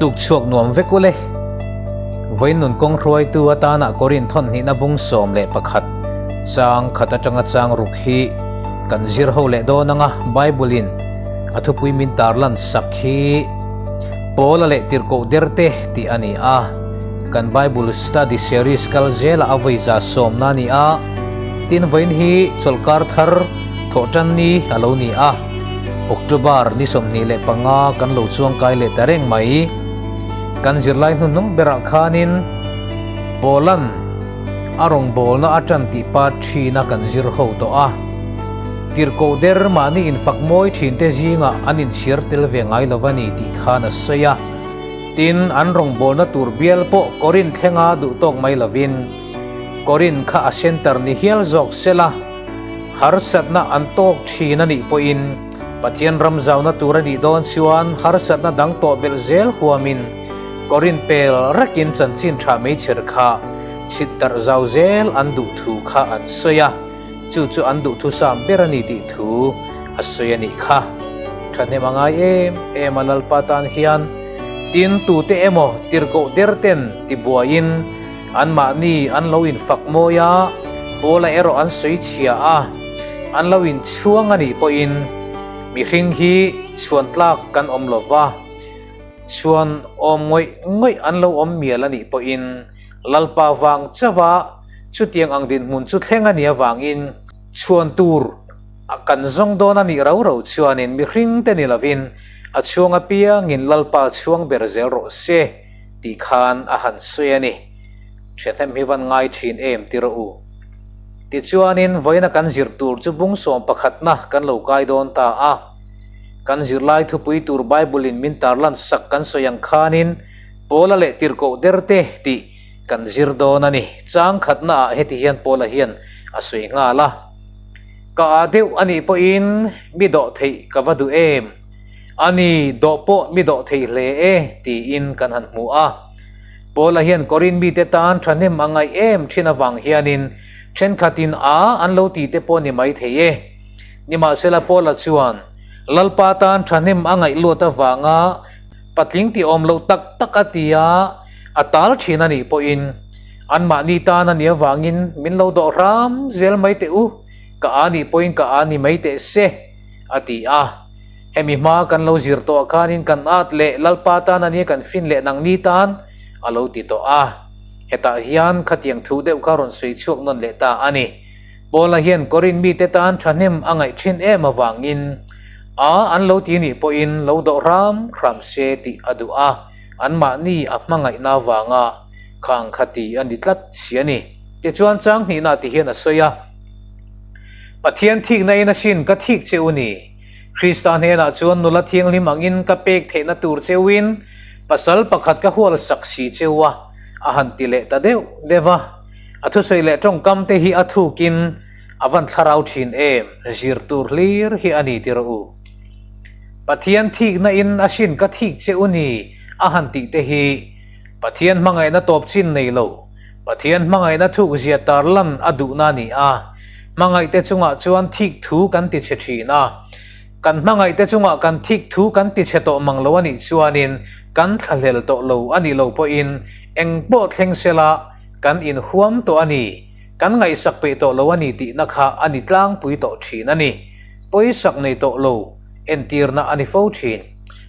Tuk chhuak nuam vek ule. Vawiin nun kawng hruaitu atana Korin thawn hnihna bung 11 chang khat atanga chang ruk hi kan zir ho leh dawn anga Bible in a thupui min tarlan sak hi Paula leh Tirhkoh Derte tih a ni a. Kan Bible study series kal zela a vawi za sawmna a ni a. Tin vawiin hi chawlhkar thar thawhtan ni a lo ni a. October ni 25 kan lo chuangkai leh ta reng mai. Kan zirlai hnuhnung berah khanin Poland a rawngbawlna a tan tih pa thina kan zir ho tawh a. Tirhkoh der mahni infak mawi thinte zingah an inchhir tel ve ngai lo a ni tih khan a sawi a. Tin, an rawngbawlna tur bial pawh Korinth thlenga duh tawk mai lovin Korinth kha a center ni hial zawk sela harsatna an tawk thin a nih pawhin Pathian ram zauna tur a nih dawn chuan harsatna dang tawh belh zel huamin Korinth pel rekin chanchin tha meichher kha chhit darh zau zel an duh thu kha an sawi a, chu chu an duhthusam ber a ni tih thu a sawi a nih kha. Thahnem a ngai em em a Lalpa tan hian tin tute emaw tirhkoh der ten tibuaiin Anmahni an lo infak mawi a, Paula erawh an sawi chhia a, an lo inchhuang a nih pawhin mihring hi chhuan tlak kan awm lo va, chhuan awm ngawih ngawih an lo awm mial a nih pawhin Lalpa vang chauha chutiang ang dinhmun chu thleng a nih avangin chhuan tur kan zawng dawn a nih rau rau chuanin mihring te ni lovin a chhuang apiangin Lalpa chhuang ber zel rawh se. Tih khan a han sawi a ni. Ṭhianhnem hi van ngai ṭhin em ti rawh u. Tichuanin vawiina kan zir tur chu bung sawm pakhatna kan lo kai dawn ta a. Kan zirlai thupui tur Bible-in min tarlan sak kan sawi ang khanin Paula leh Tirhkoh derte tih kan zir dawn a ni. Chang khatnaah heti hian Paula hian a sawi nghal a. Ka â deuh a nih pawhin mi dawh theih ka va duh em? A ni, dawh pawh mi dawh thei hle e, tiin kan han hmu a. Paula hian Korin mite tan thahnem a ngaih em thin avang hianin thenkhatin a an lo ti te pawh ni mai thei e. Nimahsela Paula chuan Lalpa tan thahnem a ngaih luat avanga patling ti awm loh tak tak a ti a, a tal thin a nih pawhin anmahni tan a nih avangin min lo dawh hram zel mai teh u, ka a nih pawhin ka a ni mai teh se, a ti a. Hemi hma kan lo zir tawh khanin kan at leh Lalpa tan a nia kan fin leh nangni tan a lo ti tawh a. Hetah hian khatiang thu deuh kha rawn sawi chhuak nawn leh ta a ni. Paula hian Korin mite tan thahnem a ngaih thin em avangin a an lo ti nih pawhin lo dawh hram hram se tih a duh a, anmahni a hmangaihna avanga khang kha ti a ni tlat si a ni. Tichuan chang hnihna ti hian a sawi a, Pathian thikna in a sin ka thik che u ni. Krista hnenah chuan nula thianghlim angin ka pek theihna tur cheuin pasal pakhat ka hual sak si cheu a, a han ti leh ta deuh deuh a. A thusawi leh tawngkam te hi a thukin a van thlarau thin em, zir tur hlir hi a ni ti rawh u. Pathian thikna in a sin ka thik che u ni a han tih te hi Pathian hmangaihna tawp chin nei lo, Pathian hmangaihna thuk zia tarlan a duhna a ni a. Hmangaihte chungah chuan thik thu kan ti chhe thin a. Kan hmangaihte chungah kan thik thu kan ti chhe tawh mang lo a nih chuanin kan thlahlel tawh lo a nih lo pawhin eng pawh thleng sela kan inhuam tawh a ni, kan ngaihsak peih tawh lo a ni tihna kha a ni tlangpui tawh thin a ni. Pawisak nei tawh lo entirna a ni fo thin.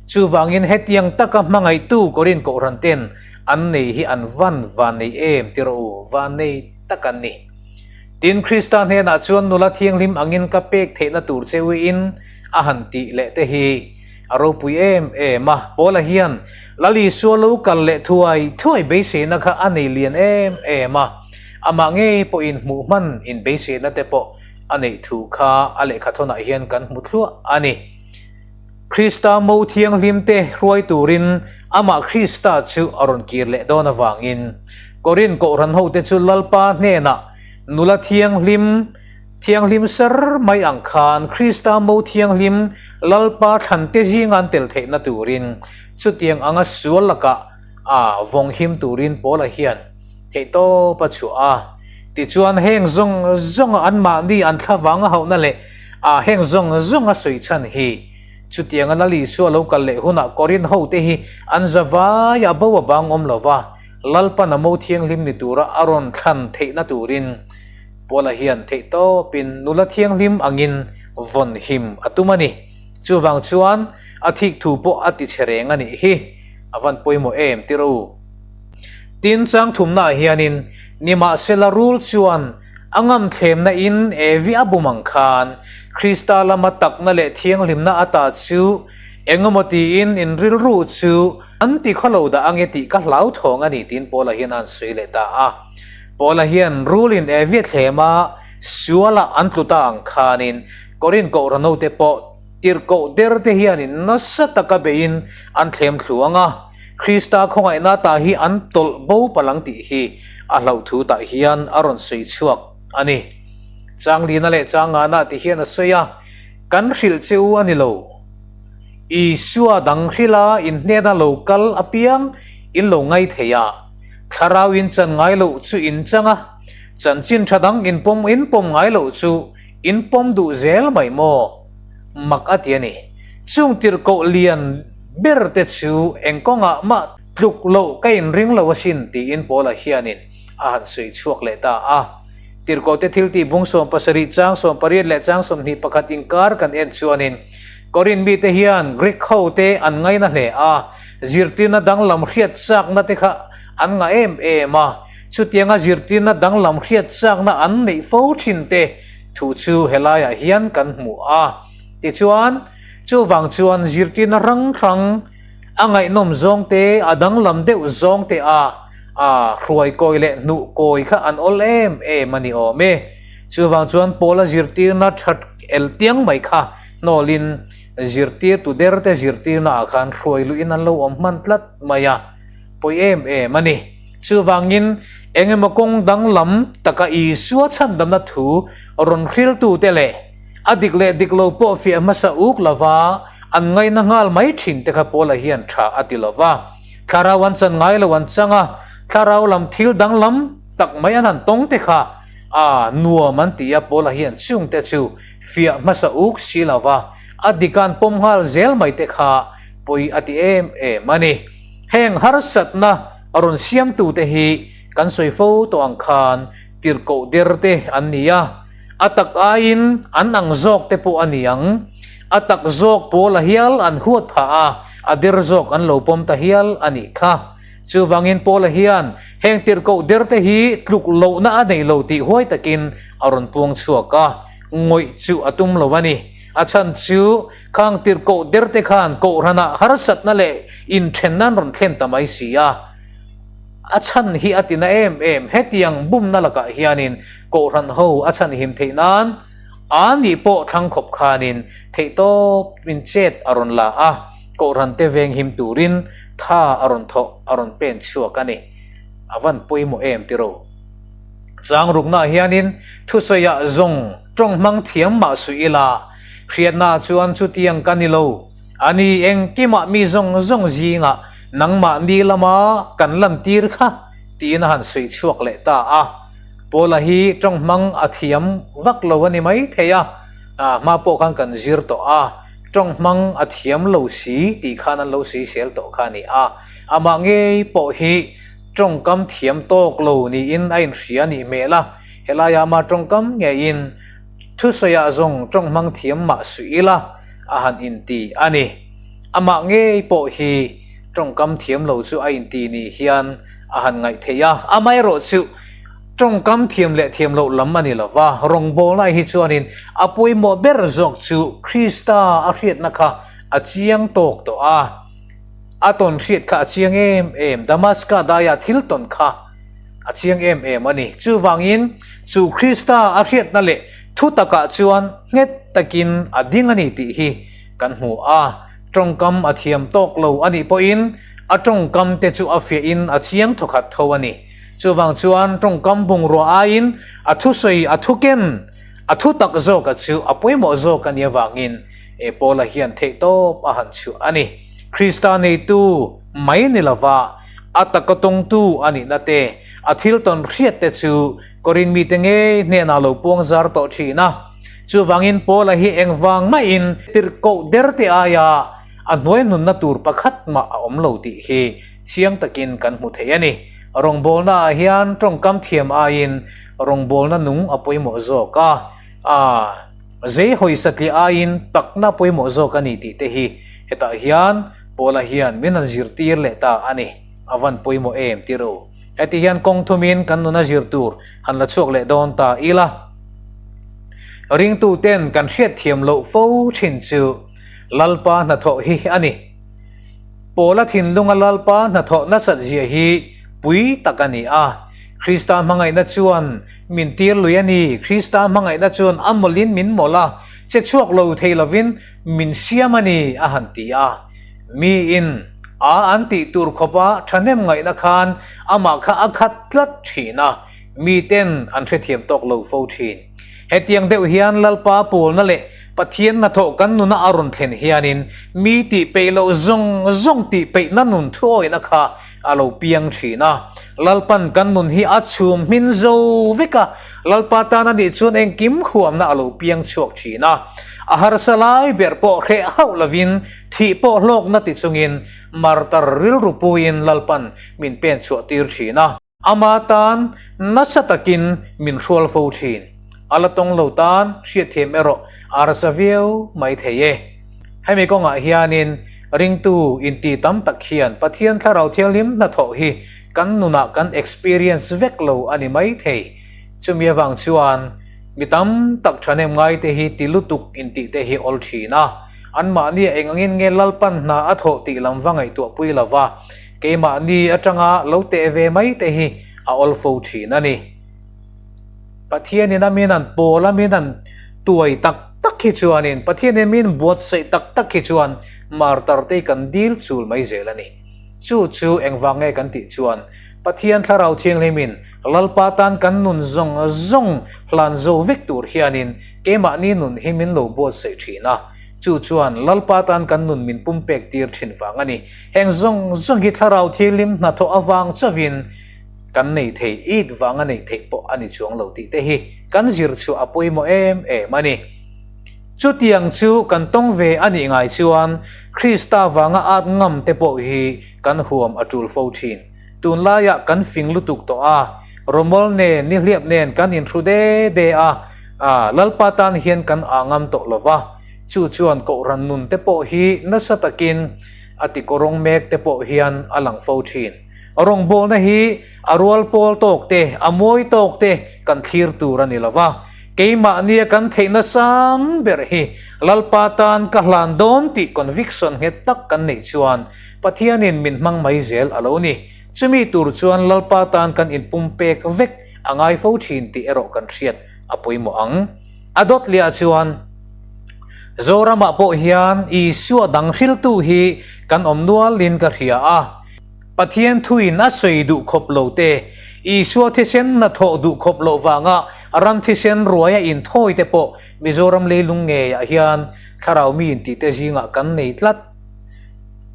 Chuvangin hetiang taka hmangaihtu Korin Kohhran ten an nei hi an van van nei em ti rawh u, van nei tak an ni. Tin, Krista hnenah chuan nula thianghlim angin ka pek theihna tur che uiin a han tih leh te hi a ropui em em a. Paula hian Lal Isua lo kal leh thuai thuai beiseina kha a nei lian em em a, amah ngei pawhin hmuh hman inbeiseina te pawh a neih thu kha a lehkhathawnah hian kan hmu thluah a ni. Krista mo thianghlimte hruai turin amah Krista chu a rawn kir leh dawn avangin Korin kohhran hote chu Lalpa hnenah nula thianghlim, thianghlim ser mai ang khan Krista mo thianghlim Lalpa thlante zinga an tel theihna turin chutiang anga sual lakah a vawnghim turin Paula hian theihtawp a chhuah a. Tichuan heng zawng zawnga anmahni an thlavang a hauhna leh A heng zawng zawng a sawi chhan hi. Chutianga Lal Isua lo kal leh hunah Korinth hote hi an zavai a bo a bang awm lo va, Lalpan a mo thianghlim ni tura a rawn thlan theihna turin Paula hian theihtawpin nula thianghlim angin vawn him a tum a ni. Chuvang chuan a thik thu pawh a ti chhe reng a nih hi. A van pawimawh em tir u. Tin, chang thumnaah hianin nimahsela rul chuan a ngamthlemna in Evi a bum ang khan Krista lama takna leh thianghlimna ata chu engemaw tiin in rilru chu an ti khawlo dah ange tih ka hlauthawng a ni tiin Paula hian a han sawi leh ta a. Paula hian rulin Evi a thlem a, sualah an tlu ta ang khanin Korinth kohhran hote pawh tirhkoh der te hianin nasa taka beiin an thlem thlu ang a, Krista khawngaihna ta hi an tawlh bo palh ang tih hi a hlauh thu tah hian a rawn sawi chhuak a ni. Changlina leh Changana ti hian a sawi a, Kan hrilh che u a ni lo. Isua dang hrila in hnena lo kal apiang in lo ngai thei a, thlarau in chan ngai loh chu in chang a, chanchin tha dang in pawm in pawm ngai loh chu in pawm duh zel mai maw? Mak a ti a ni. Chung tirhkoh lian ber te chu eng kawngah mah tluk loh ka inring lo asin tiin Paula hianin a han sawi chhuak leh ta a. Tirhkoh te thiltih bung 70 chang 18 leh chang 21 inkar kan en chuanin Korinth mite hian Greek ho te an ngaina hle a, zirtirna danglam hriat chakna te kha an ngah em em a, chutianga zirtirna danglam hriat chakna an neih fo thin te thu chu helaiah hian kan hmu a. Tichuan, chuvang chuan zirtirna hrang hrang a ngaihnawm zawng te, a danglam deuh zawng te a a hruai kawi leh hnuh kawi kha an awl em em a ni awm e. Chuvang chuan Paula zirtirna that el tiang mai kha hnawlin zirtirtu der te zirtirna ah khan hruai luhin an lo awm hman tlat mai a, pawi em em a ni. Chuvangin engemaw kawng danglam taka Isua chhandamna thu rawn hriltute leh A dik leh dik lo pawh fiah hmasa uk lova an ngaihna nghal mai thin te kha Paula hian tha a ti lova. Thlarau an chan ngai lo an chang a, thlarau lam thil danglam tak mai an han tawng te kha a nuam an ti a, Paula hian chung te chu fiah hmasa uk si lova a dik an pawm nghal zel mai te kha pawi a ti em em a ni. Heng harsatna rawn siamtute hi kan sawi fo tawh ang khan tirhkoh der te an ni a. A tak aiin an ang zawk te pawh a ni ang. A tak zawk pawl a hial an huat phah a, a der zawk an lo pawm ta hial a nih kha. Chuvangin Paula hian heng tirhkoh der te hi tluk lohna a nei lo tih huai takin a rawn puang chhuak a, ngawih chu a tum lo a ni. A chhan chu khang tirhkoh der te khan kohhranah harsatna leh inthenna an rawn thlen ta mai si a. A chhan hi a tina em em, hetiang bumna lakah hianin Kohhran ho a chhan him theih nan a nih pawh thlang khawp khanin theihtawp in chet a rawn la a, Kohhran te veng him turin tha a rawn thawh a rawn pen chhuak a ni. A van pawimawh em tiro. Chang ruknaah hianin thusawiah zawng tawng hmang thiam mah suh ila, hriatnaah chuan chutiang ka ni lo. A ni, engkimah mi zawng zawng zingah nangmahni lama kan lantir kha tiin a han sawi chhuak leh ta a. Paula hi tawng hmang a thiam vak lo a ni mai thei a, hma pawh khan kan zir tawh a, tawng hmang a thiam lo si tih khan an lo sawisel tawh kha a ni a. Amah ngei pawh hi tawngkam thiam tawk lo niin a inhria a nih hmel a, helaiah amah tawngkam ngeiin thusawiah zawng tawng hmang thiam mah suih ila a han inti a ni. Amah ngei pawh hi tawngkam thiam lo chu a inti ni hian a han ngaih theih a, amaherawhchu tawngkam thiam leh thiam loh lam a ni lo va, rawngbawlna hi chuanin a pawimawh ber zawk chu Krista a hriatna kha a chiang tawk tawh a, a tawn hriat kha a chiang em em, Damaska daia thil tawn kha a chiang em em a ni. Chuvangin chu Krista a hriatna leh thu takah chuan nghet takin a ding a ni tih hi kan hmu a, tawngkam a thiam tawk lo a nih pawhin a tawngkam te chu a fiahin a chiang thawkhat tho a ni. Chuvang chuan tawngkam bungrua aiin a thusawi a thuken a thu tak zawka chu a pawimawh zawk a nih avangin e Paula hian theihtawp a han chhuah a ni. Krista neitu mai ni lova a taka tawngtu a nihna te, a thil tawn hriat te chu Korin mite ngei hnenah lo puang zar tawh thin a. Chuvangin Paula hi engvang mahin tirhkoh derte aia a hnuai nunna tur pakhat mah a awm lo tih hi chiang takin kan hmu thei a ni. Rawngbawlnaah hian tawngkam thiam aiin rawngbawlna nung a pawimawh zawk a, a zei hawi satliah aiin takna pawimawh zawk a ni tih te hi hetah hian Paula hian min han zirtir leh ta a ni. A van pawimawh em tir u. Heti hian kawng thumin kan nuna zir tur han la chhuak leh dawn ta ila. Ringtuten kan hriatthiam loh fo thin chu Lalpa hnathawh hi a ni. Pawla thinlunga Lalpa hnathawh nasat zia hi pui tak a ni a. Krista hmangaihna chuan min tir lui a ni. Krista hmangaihna chuan a mawlhin min mawlh a, che chhuak lo thei lovin min siam a ni a han ti a. Miin a an tih tur khawpa thahnem ngaihna khan amah kha a khat tlat thin a, miten an hrethiam tawk lo fo thin. Hetiang deuh hian Lalpa pawlna leh Pathian hnathawh kan nuna a rawn thlen hianin mi tih peih loh zawng zawng tih peihna nun thuawihna kha a lo piang thin a. Lalpan kan nun hi a chhum hmin zo vek a, Lalpa tan a nih chuan engkim huamna a lo piang chhuak thin a. A harsa lai ber pawh hreh hauh lovin thih pawh hlawkna ti chungin martar rilru puiin Lalpan min pen chhuah tir thin a. Ama tan nasa takin min hrual fo thin. A la tawng lo tan hriatthiam erawh a rasa viau mai thei e. Hemi kawngah hianin ringtu inti tam tak hian Pathian Thlarau Thianghlim hnathawh hi kan nunah kan experience vek lo a ni mai thei. Chumi avang chuan mi tam tak thahnem ngaite hi ti lutuk intih te hi awl thin a. Anmahni eng angin nge Lalpan hna a thawh tih lam va ngaihtuahpui lova. Keimahni atanga lo teh ve mai te hi a awl fo thin a ni. Pathianin a min an pawl a min an tuai tak tak hi chuanin, Pathianin min buatsaih tak tak hi chuan martar te hi kan dil chul mai zel a ni. Chu chu engvang nge kan tih chuan Pathian Thlarau Thianghlimin Lalpa tan kan nun zawng zawng hlan zo vek tur hianin keimahni nun hi min lo buatsaih thin a. Chu chuan Lalpa tan kan nun min pumpek tir thin vang a ni. Heng zawng zawng hi Thlarau Thianghlim hnathawh avang chauhin kan nei thei, it vanga neih theih pawh a ni chuang lo tih te hi kan zir chhuah a pawimawh em em a ni. Chutiang chu kan tawng ve a nih ngai chuan Krista vanga at ngam te pawh hi kan huam a tul fo thin. Tunlaiah kan fing lutuk tawh a, rawmawl nen, nihliap nen kan inhru de de a, Lalpa tan hian kan aa ngam tawh lo va, chu chuan Kohhran nun te pawh hi nasa takin a ti kawrawng mek te pawh hian a lang fo thin. Rawngbawlna hi a rual pawl tawk te, a mawi tawk te kan thlir tur a ni lo va, keimahnia kan theihna sang ber hi Lalpa tan ka hlan dawn tih conviction nghet tak kan neih chuan Pathianin min hmang mai zel a lo ni. Chumi tur chuan Lalpa tan kan inpumpek vek a ngai fo thin tih erawh kan hriat a pawimawh ang. A dawt liah chuan Zoramah pawh hian Isua dang hriltu hi kan awm nualin ka hria a. Pathian thuin a sawi duh khawp lo te, Isua thisen hnathawh duh khawp loh vanga ram thisen ruaia inthawi te pawh Mizoram leilung ngeiah hian thlarau mi intihte zingah kan nei tlat.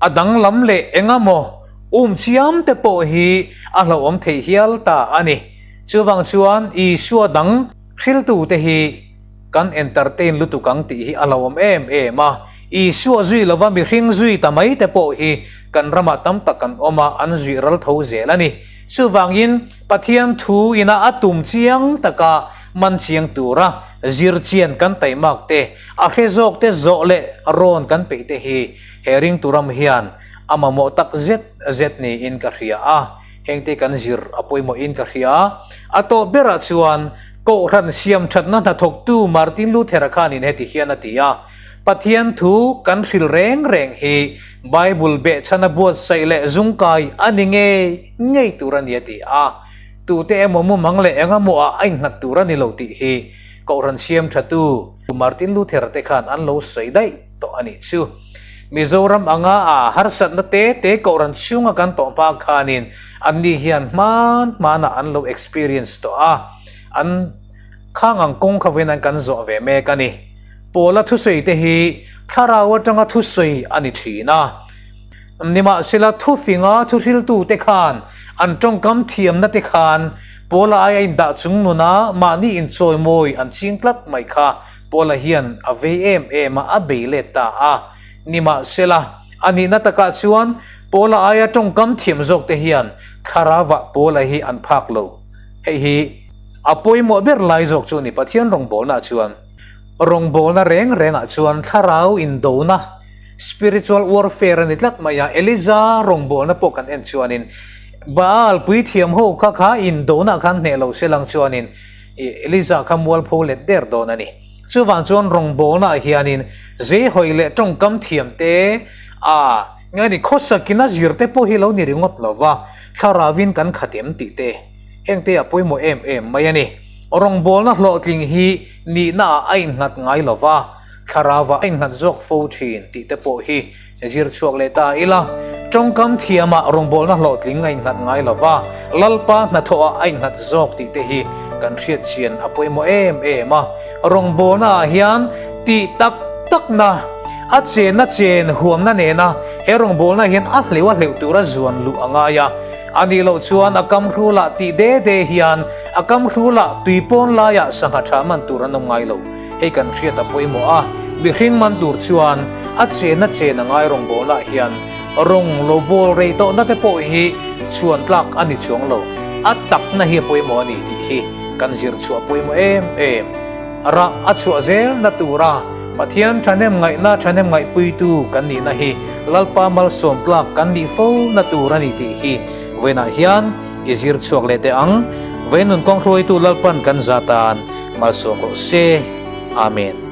A danglam leh engamaw um chiam te pawh hi a hlauhawm theih hial ta a ni. Chuvang chuan Isua dang hriltute hi kan entertain lutuk ang tih hi a hlauhawm em em a. Isua zui lova mihring zui ta mai te pawh hi kan ramah tam tak an awm a, an zuih ral tho zel a ni. Chuvangin Pathian thu ina a tum chiang taka man chiang tura zir chian kan taimak te, a hre zawk te zawh leh rawn kan peih te hi he ringtu ram hian a mamawh tak zet zet niin ka hria a, hengte kan zir a pawimawhin ka hria a. A tawh berah chuan Kohhran siam thatna hnathawktu Martin Luther-a khanin heti hian a ti a, Pathian thu kan hril reng reng hi Bible behchhana buatsaih leh zungkai a ni ngei ngei tur a ni a ti a. Tute emaw mumang leh engamaw ah a innghat tur a ni lo tih hi Kohhran siam thatu Martin Luther te khan an lo sawi daih tawh a nih chu. Mizoram anga a harsatna te te Kohhran chhunga kan tawh hma khanin anni hian hman hmanah an lo experience tawh a, an khang ang kawng kha vawiin an kan zawh ve mek a ni. Pawla thusawi te hi thlarau atanga thusawi a ni thin a. Nimahsela thufinga thuhriltute khan an tawngkam thiamna te khan Pawla aia indah chung nuna mahni inchawimawi an ching tlat mai kha. Paula hian a vei em em a, a bei let ta a. Nimahsela, a nihna takah chuan Paula aia tawngkam thiam zawkte hian thlarauah Paula hi an phak lo. Hei hi a pawimawh ber lai zawk chu a ni Pathian rawngbawlnaah chuan. Rawngbawlna reng rengah chuan thlarau indona, spiritual warfare, a ni tlat mai a. Eliza rawngbawlna pawh kan en chuanin Baal puithiam ho kha kha indona khan hneh lo se lang chuanin Eliza kha mualpho let der dawn a ni. Chuvang chuan rawngbawlnaah hianin zeihawi leh tawngkam thiam te a nge ni khawsakin a zir te pawh hi lo ni ringawt lo va, thlarauin kan khat em tih te hengte a pawimawh em em mai a ni. Rawngbawlna hlawhtling hi nihna ah a innghat ngai lo va, thlarauah a innghat zawk fo thin tih te pawh hi zir chhuak leh ta ila. Tawngkam thiamah rawngbawlna hlawhtling a innghat ngai lo va, Lalpa hnathawhah a innghat zawk tih te hi kan hriat chian a pawimawh em em a. Rawngbawlna ah hian tih tak takna, a chenna chen huamna nena he rawngbawlna hian a hleuh a hleuh tura zuan luh a ngai a. A nih loh chuan a kam hrulah tih de de hian a kam hrulah tui pawn laiah sangha tha man tur an awm ngai lo. Hei kan hriat a pawimawh a, mihring man tur chuan a chenna chen a ngai rawngbawlnah hian rawng lo bawl rei tawhna te pawh hi chhuan tlak a ni chuang lo. A takna hi a pawimawh a ni tih hi kan zir chhuah pawimawh em em. Rah a chhuah zel na tura Pathian thahnem ngaihna thahnem ngaihpuitu kan nihna hi Lalpa malsawm tlak kan nih fo na tur a ni tih hi vawiinah hian i zir chhuak leh teh ang. Vawiin nun kawng hruaitu Lalpan kan za tan malsawm rawh se. Amen.